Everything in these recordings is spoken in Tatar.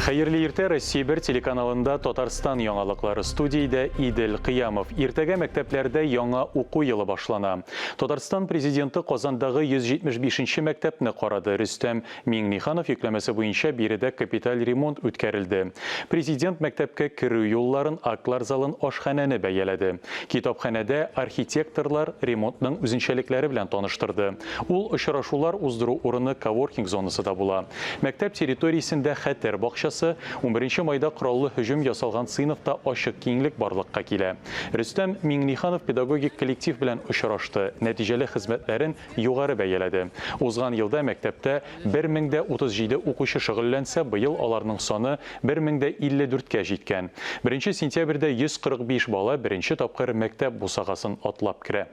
Хәерле иртә, Россия 1 телеканалында Татарстан яңалыклары студиядә Идел Кыямов. Иртәгә мәктәпләрдә яңа уку елы башлана. Татарстан президенты Казандагы 175 нче мәктәпне карады. Рөстәм Миңнеханов йөкләмәсе буенча биредә капиталь ремонт үткәрелде. Президент мәктәпкә керү юлларын, актлар залын, ашханәне бәяләде. Китапханәдә архитекторлар ремонтның үзенчәлекләре белән таныштырды. Ул очрашулар уздыру урыны коворкинг зонасы да була. Мәктәп территориясендә Хәтер бакчасы, унберенче майда кораллы һөҗүм ясалган сыйныфта ачык киңлек барлыкка килә. Рөстәм Миңнеханов педагогик коллектив белән очрашты, нәтиҗәле хезмәтләрен югары бәяләде. Узган елда мәктәптә 1037 укучы шөгыльләнсә, быел аларның саны 1054 кә җиткән. Беренче сентябрьдә 145 бала беренче тапкыр мәктәп бусагасын атлап керә.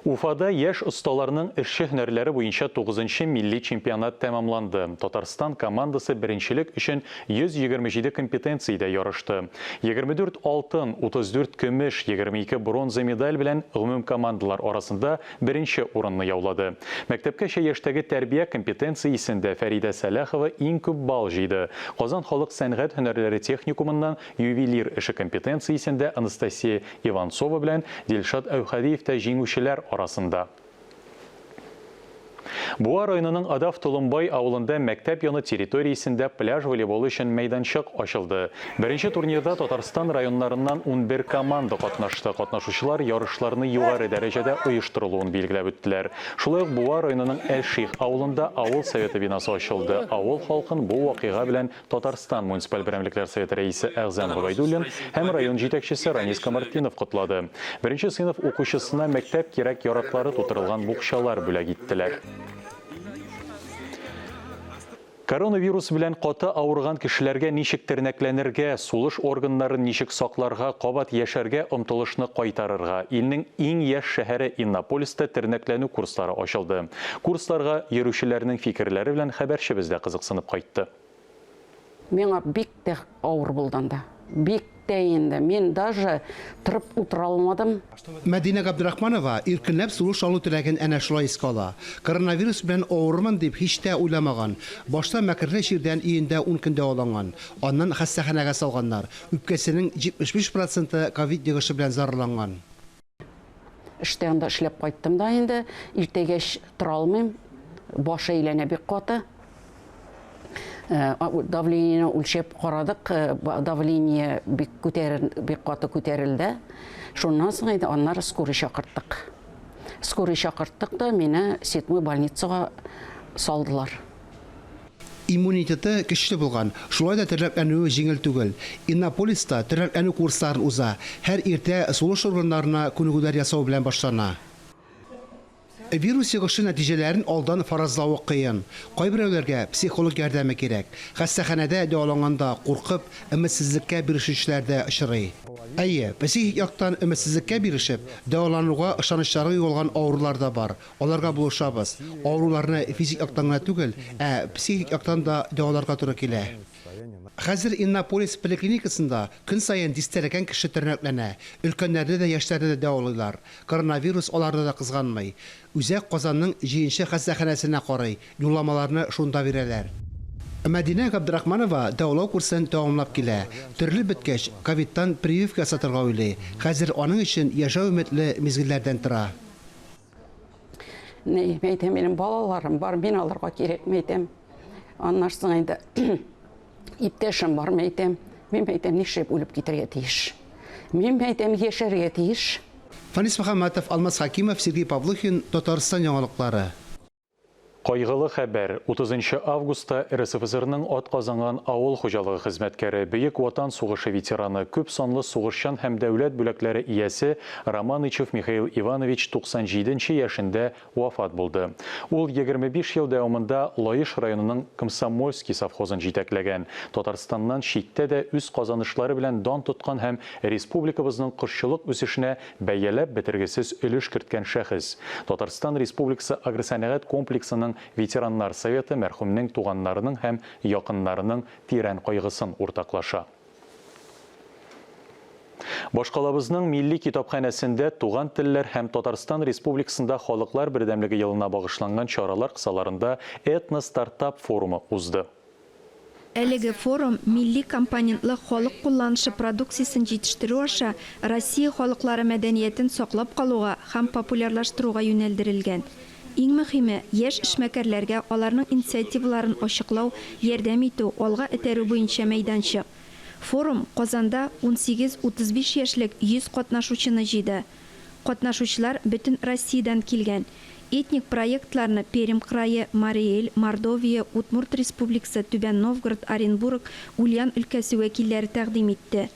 Уфада яшь осталарның эшче һөнәрләре буенча тугызынчы милли чемпионат тәмамланды. Татарстан командасы беренчелек өчен 127 компетенциядә ярышты. 24 алтын, 34 көмеш, 22 бронза медаль белән гомумкомандалар арасында беренче урынны яулады. Мәктәпкәчә яшьтәге тәрбия компетенциясендә Фәридә Сәлахова иң күп балл җыйды. Казан халык сәнгать һөнәрләре техникумыннан ювелир эше компетенциясендә Анастасия Иванцова белән Дилшат Әүхәдиев тә җиңүчеләр арасында. Буа районының Адав Толымбай авылында мәктәп яны территориясендә пляж волейболы өчен мәйданчык ачылды. Беренче турнирда Татарстан районнарыннан 11 команда катнашты. Катнашучылар ярышларны югары дәрәҗәдә оештырылуын билгеләп үттеләр. Шулай ук Буа районының Әлших авылында авыл советы бинасы ачылды. Авыл халкын бу вакыйга белән Татарстан муниципаль берәмлекләр советы рәисе Әгъзам Гобәйдуллин һәм район җитәкчесе Ранис Камартдинов котлады. Беренче сыйныф укучысына мәктәп кирәк-яраклары тутырылган букчалар бүләк иттеләр. Коронавирус белән каты авырган кешеләргә ничек тернәкләнергә, сулыш органнарын ничек сакларга, кабат яшәргә омтылышны кайтарырга, илнең иң яшь шәһәре Иннополиста тернәкләнү курслары ачылды. Курсларга йөрүчеләрнең фикерләре белән хәбәрчебез дә кызыксынып кайтты. Миңа бик тә авыр булды анда. Бик тә инде. Мин даже торып утыра алмадым. Мәдинә Габдрахманова иркенләп сулыш алу теләген әнә шулай искә ала. Коронавирус белән авырырмын дип һич тә уйламаган. Башта мәкерле чирдән өендә ун көн дәваланган. Аннан хастаханәгә салганнар. Үпкәсенең 75 проценты ковид йогышы белән зарарланган. Эштә анда эшләп кайттым да инде. Иртәгәч тора алмыйм. Баш әйләнә бик каты. Э, давлениене үлчәп карадык. Э, давление бик күтәрел, бик каты күтәрелде. Шуннан соң инде аннары скорый чакырттык. Скорый чакырттык та мине седьмой больницага салдылар. Иммунитеты көчле булган, шулай да тернәкләнүе җиңел түгел. Иннополиста тернәкләнү курсларын уза, һәр иртә сулыш органнарына күнегүләр ясау белән башлана. Вирус йогышы нәтиҗәләрен алдан фаразлавы кыен. Кайберәүләргә психолог ярдәме кирәк. Хастаханәдә дәваланганда куркып, өметсезлеккә бирешүчеләр дә очрый. Әйе, психик яктан өметсезлеккә бирешеп, дәвалануга ышанычлары югалган авырулар да бар. Аларга булышабыз. Авыруларны физик яктан гына түгел, ә психик яктан да дәваларга туры килә. Хәзер Иннополис поликлиникасында көн саен дистәләгән кеше тернәкләнә. Өлкәннәрне дә, яшьләрне дә дәвалыйлар. Коронавирус аларны да кызганмый. Үзәк Казанның җиденче хастаханәсенә карый, юлламаларны шунда бирәләр. Мәдинә Габдрахманова дәвалау курсын тәмамлап килә. Терелеп беткәч, ковидтан прививка ясатырга уйлый. Хәзер аның өчен яшәү өметле мизгелләрдән тора. Ни, әйтәм, минем балаларым бар, мин аларга кирәк, әйтәм. Аннан соң инде иптәшем бар, әйтәм. Мин әйтәм, нишләп үлеп китәргә тиеш? Мин әйтәм, яшәргә тиеш. Фәнис Мөхәммәтов, Алмаз Хәкимов, Сергей Павлухин, Татарстан яңалыклары. Кайгылы хәбәр, 30 нчы августта РСФСРның атказанган авыл хуҗалыгы хезмәткәре, Бөек Ватан сугышы ветераны, күп санлы сугышчан һәм дәүләт бүләкләре иясе Романычев Михаил Иванович 97 нче яшендә вафат булды. Ул 25 ел дәвамында Лаеш районының Комсомольский совхозын җитәкләгән, Татарстаннан читтә дә үз казанышлары белән дан тоткан һәм республикабызның кошчылык үсешенә Бәяләп бетергесез өлеш керткән шәхес. Татарстан Республикасы агросәнәгать комплексының ветераннар советы мәрхүмнең туганнарының һәм якыннарының тирән кайгысын уртаклаша. Башкалабызның Милли китапханәсендә Туган телләр һәм Татарстан Республикасында Халыклар бердәмлеге елына багышланган чаралар кысаларында Этно-стартап форумы узды. Әлеге форум милли компонентлы халык кулланышы продукциясен җитештерү аша Россия халыклары мәдәниятен саклап калуга һәм популярлаштыруга юнәлдерелгән. Иң мөһиме, яшь эшмәкәрләргә аларның инициативаларын ачыклау, ярдәм итү, алга этәрү буенча мәйданчык. Форум Казанда 18, 35 яшьлек 100 катнашучыны җыйды. Катнашучылар бөтен Россиядән килгән. Этник проектларны Пермь крае, Марий Эл, Мордовия, Удмурт Республикасы, Түбән Новгород, Оренбург, Ульян өлкәсе вәкилләре тәкъдим итте.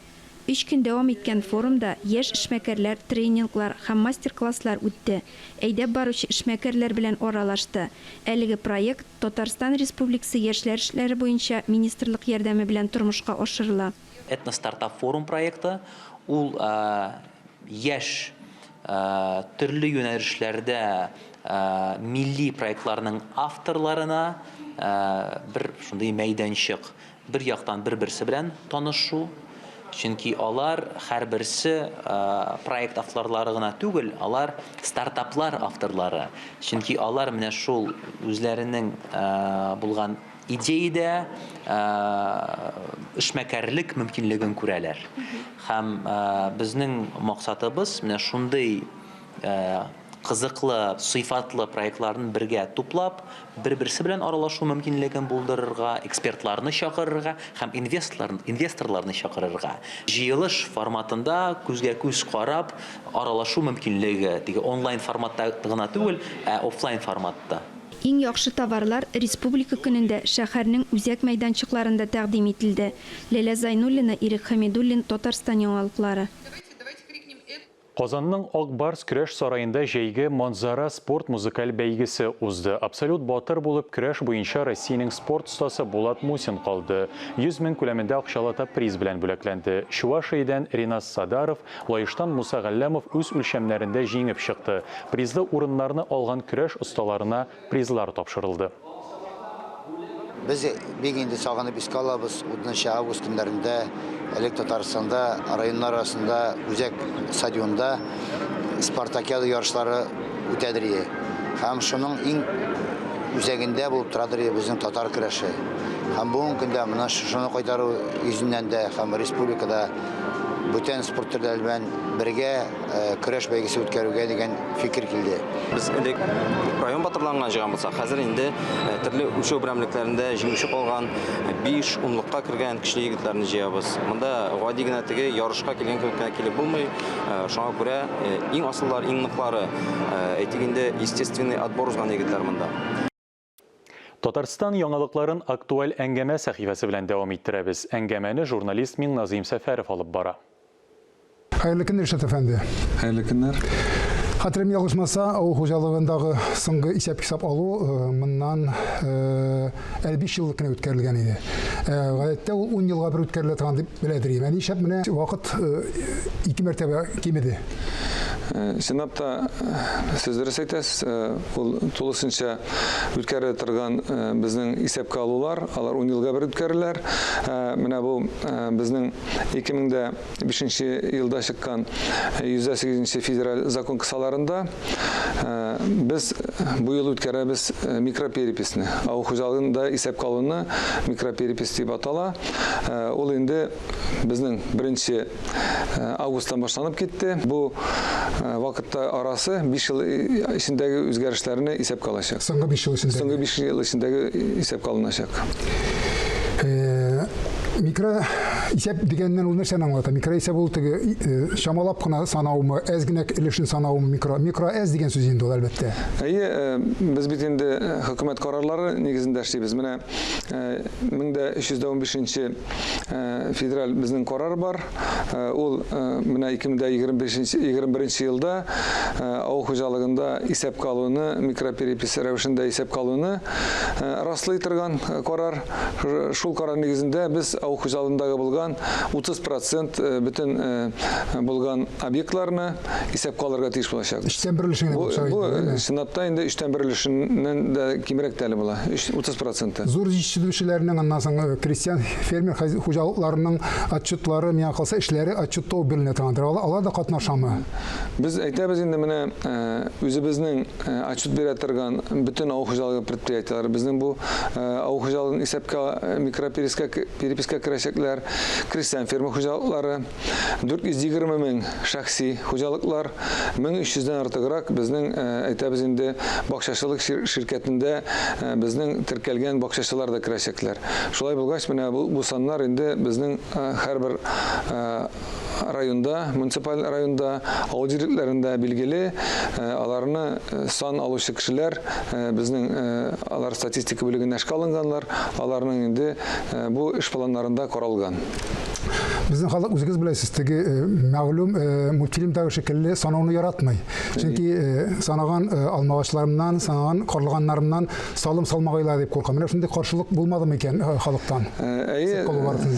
Өч көн дәвам иткән форумда яшь эшмәкәрләр тренинглар һәм мастер-класслар үтте, әйдәп баручы эшмәкәрләр белән аралашты. Әлеге проект Татарстан Республикасы Яшьләр эшләре буенча министрлык ярдәме белән тормышка ашырыла. Этностартап форум проекты, ул яшь төрле юнәлешләрдә милли проектларның авторларына бер шундый мәйданчык. Бер яктан бер-берсе белән танышу, чөнки алар һәрберсе проект авторлары гына түгел, алар стартаплар авторлары. Чөнки алар менә шул үзләренең булган идеядә эшмәкәрлек мөмкинлеген күрәләр. Һәм безнең максатыбыз менә шундый кызыклы, сыйфатлы проектларны бергә туплап, бер-берсе белән аралашу мөмкинлеген булдырырга, экспертларны чакырырга һәм инвесторларны чакырырга. Җыелыш форматында күзгә-күз карап аралашу мөмкинлеге, теге онлайн форматта гына түгел, ә офлайн форматта. Иң яхшы товарлар Республика көнендә шәһәрнең үзәк мәйданчыкларында тәкъдим ителде. Ләлә Зайнуллина, Ирек Хәмидуллин, Татарстан яңалыклары. Казанның Ак Барс көрәш сараенда җәйге Манзара спорт-музыкаль бәйгесе узды. Абсолют батыр булып көрәш буенча Россиянең спорт остасы Булат Мусин калды. 100 мең күләмендә акчалата приз белән бүләкләнде. Чувашиядән Ринас Садаров, Лаештан Муса Галләмов үз үлчәмнәрендә җиңеп чыкты. Призлы урыннарны алган көрәш осталарына призлар тапшырылды. Без бик инде сагынып искә алабыз, 30 август көннәрендә элек Татарстанда районнар арасында үзәк стадионда спартакиада ярышлары үтәдер иде. Һәм шуның иң үзәгендә булып торадыр иде безнең татар көрәше. Һәм бүгенге көндә менә шуны кайтару йөзеннән дә һәм республикада бүтән спорт төрләре белән бергә көрәш бәйгесе үткәрүгә дигән фикер килде. Без элек район батырларын гына җыйган булсак, хәзер инде төрле үлчәү берәмлекләрендә җиңүче калган 5 унлыкка кергән көчле егетләрне җыябыз. Монда гади генә теге ярышка килгән кебек кенә килеп булмый. Шуңа күрә иң асыллар, иң ныклары, әйтик инде, естественный отбор узган егетләр монда. Татарстан яңалыкларын актуаль әңгәмә сәхифәсе белән дәвам иттерәбез. Әңгәмәне журналист Миңназыйм Сәфәров алып бара. Хәерле көн, Ришат әфәнде. Хәерле көннәр. Хәтерем ялгышмаса, авыл хуҗалыгындагы соңгы исәп-хисап алу э, моннан э, әле 5 еллык кенә үткәрелгән иде. Э, гадәттә ул 10 елга бер үткәрелә торган дип беләдер идем. Ә нишләп менә вакыт ике мәртәбә кимеде? Чынлап та, сез дөрес әйтәсез, ул тулысынча үткәрелә торган безнең исәпкә алулар, алар 10 елга бер үткәреләр. Менә бу безнең 2005 елда чыккан 108 федераль закон кысаларында без бу ел үткәрәбез микропереписьне. Авыл хуҗалыгында исәпкә алуны микроперепись дип атала. Ул инде безнең беренче августтан башланып китте. Бу вакытта арасы 5 ел эчендәге үзгәрешләрне исәпкә алачак. Соңгы 5 ел эчендәге. Соңгы 5 ел эчендәге исәпкә алыначак. Микро исәп дигәннән ул нәрсәне аңлата? Микро исәп ул теге чамалап кына санаумы, әз генә өлешен санаумы микро? Микро әз дигән сүз инде ул, әлбәттә. Әйе, без бит инде хөкүмәт карарлары нигезендә эшлибез. Менә 1315 нче федераль безнең карар бар. Ул менә 2025 21 елда авыл хуҗалыгында исәпкә алуны, микроперепись рәвешендә исәпкә алуны раслый торган карар. Шул карар нигезендә без авыл хуҗалыгындагы булган 30 процент бөтен булган объектларны исәпкә алырга тиеш булачакбыз. Өчтән бер өлешен генә булачак Бу чынлап та инде өчтән бер өлешеннән дә кимрәк тә әле була, 30 проценты. Зур җитештерүчеләрнең, аннан соң крестьян, фермер хуҗалыкларының отчетлары, миңа калса, эшләре отчетта ук беленә торгандыр. Алар да катнашамы? Без әйтәбез инде менә үзебезнең отчет бирә торган бөтен авыл хуҗалыгы предприятиеләре безнең бу авыл хуҗалыгын исәпкә микропереписка переписка керәчәкләр, крестьян фермер хуҗалыклары, 420 мең шәхси хуҗалыклар, 1300 дән артыграк безнең әйтәбез инде бакчачылык ширкәтендә безнең теркәлгән бакчачылар да керәчәкләр. Шулай булгач, менә бу саннар инде безнең һәрбер районда, муниципаль районда, авыл җирлекләрендә билгеле, аларны сан алучы кешеләр, безнең алар статистика бүлегенә эшкә алынганнар, аларның инде бу эш планнарында каралган. Безнең халык, үзегез беләсез, теге мәгълүм мультфильмдагы шикелле санауны яратмый. Чөнки санаган алмагачларымнан, санаган карлыганнарымнан салым салмагайлар дип курка. Менә шундый каршылык булмады микән халыктан? Әйе,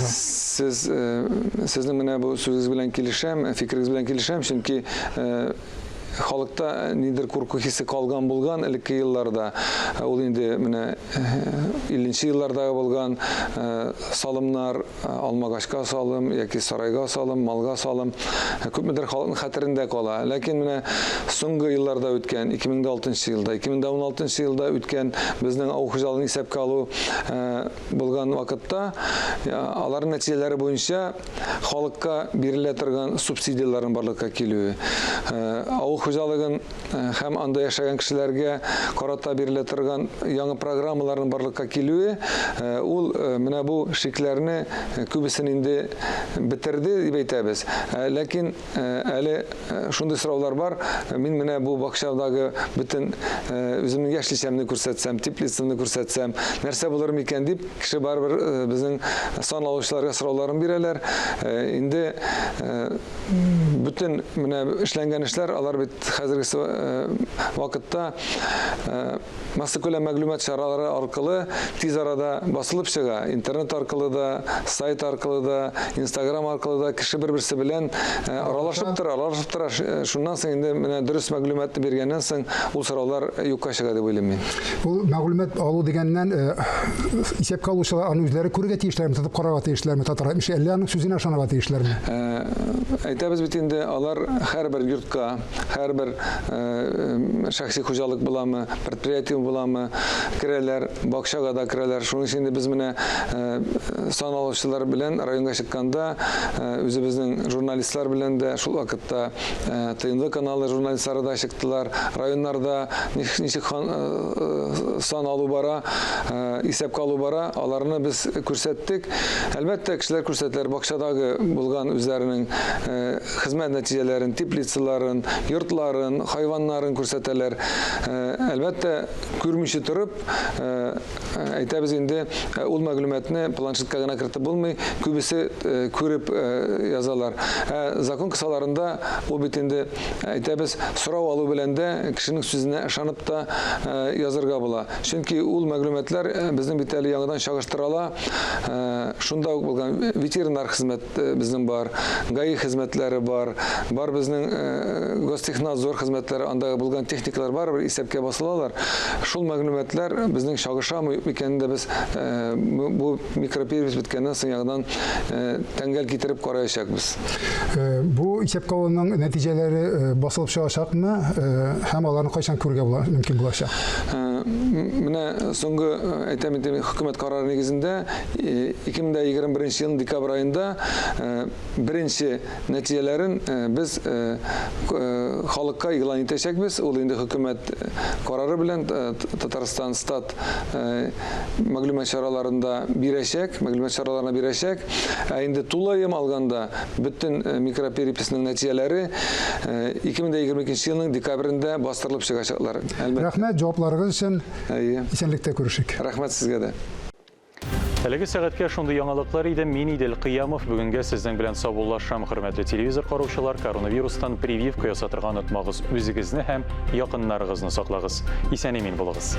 сез сезнең менә бу сүзегез белән килешәм, фикерегез белән килешәм, чөнки халыкта нидер курку хисе калган булган элекке елларда. Ул инде менә 50 еллардагы булган салымнар, алмагачка салым яки сарайга салым, малга салым күпмедер халыкның хәтерендә кала. Ләкин менә соңгы елларда үткән, 2006 елда, 2016 елда үткән безнең авыл хуҗалыгын исәпкә алу булган вакытта, аларның нәтиҗәләре буенча халыкка бирелә торган субсидияләрнең барлыкка килүе, авыл хуҗалыгын һәм анда яшәгән кешеләргә карата бирелә торган яңа программаларның барлыкка килүе, ул менә бу шикләрне күбесен инде бетерде дип әйтәбез. Ләкин әле шундый сораулар бар. Мин менә бу бакчадагы бөтен үземнең яшелчәмне күрсәтсәм, теплицамны күрсәтсәм, нәрсә булыр микән дип, кеше барыбер безнең сан алучыларга сорауларын бирәләр. Инде бөтен менә эшләнгән эшләр, алар бит хәзерге вакытта массакүләм мәгълүмат чаралары аркылы тиз арада басылып чыга. Интернет аркылы да, сайт аркылы да, Инстаграм аркылы да кеше бер-берсе белән аралашып тора, аралашып тора. Шуннан соң инде менә дөрес мәгълүматны биргәннән соң ул сораулар юкка чыга дип уйлыйм мин. Ул мәгълүмат алу дигәннән, исәпкә алучылар аны үзләре күрергә тиешләрме, тотып карарга тиешләрме, татар әйтмешли, әллә аның сүзенә ышанырга тиешләрме? Әйтәбез бит инде, алар һәрбер йортка, һәрбер шәхси хуҗалык буламы, предприятие буламы, керәләр, бакчага да керәләр. Шуның өчен инде без менә сан алучылар белән районга чыкканда, үзебезнең журналистлар белән дә шул вакытта ТНВ каналы журналистлары да чыктылар. Районнарда ничек сан алу бара, исәпкә алу бара, аларны без күрсәттек. Әлбәттә, кешеләр күрсәтәләр бакчадагы булган үзләренең хезмәт нәтиҗәләрен, теплицаларын, йортларын, хайваннарын күрсәтәләр. Әлбәттә, күрмичә торып, әйтәбез инде, ул мәгълүматны планшетка гына кертеп булмый, күбесе күреп язалар. Ә закон кысаларында ул бит инде, әйтәбез, сорау алу белән дә кешенең сүзенә ышанып та язырга була. Чөнки ул мәгълүматлар безнең бит әле яңадан чагыштырыла. Шунда ук булган ветеринар хезмәт безнең бар, ГАИ хезмәтләре бар, бар безнең Гостехнадзор хезмәтләре, андагы булган техникалар барыбер исәпкә басылалар. Шул мәгълүматлар безнең чагышамы, юк икәнен дә без бу микроперепись беткәннән соң яңадан тәңгәл китереп караячакбыз. Бу исәпкә алуның нәтиҗәләре басылып чыгачакмы һәм аларны кайчан күрергә мөмкин булачак? Менә соңгы, әйтәм инде, хөкүмәт карары нигезендә 2021 елның декабрь аенда беренче нәтиҗәләрен без халыкка игълан итәчәкбез. Ул инде хөкүмәт карары белән Татарстан стат мәгълүмат чараларында бирәчәк, мәгълүмат чараларына бирәчәк. Ә инде тулаем алганда бөтен микропереписьнең нәтиҗәләре 2022 елның декабрендә бастырылып чыгачаклар. Әлбәттә. Рәхмәт җавапларыгыз өчен. Әйе. Исәнлектә күрешик. Рәхмәт сезгә дә. Әлеге сәгатькә шундый яңалыклар иде. Мин Идел Кыямов бүгенгә сезнең белән саубуллашам. Хөрмәтле телевизор караучылар, коронавирустан прививка ясатырга онытмагыз. Үзегезне һәм якыннарыгызны саклагыз. Исән-имин булыгыз.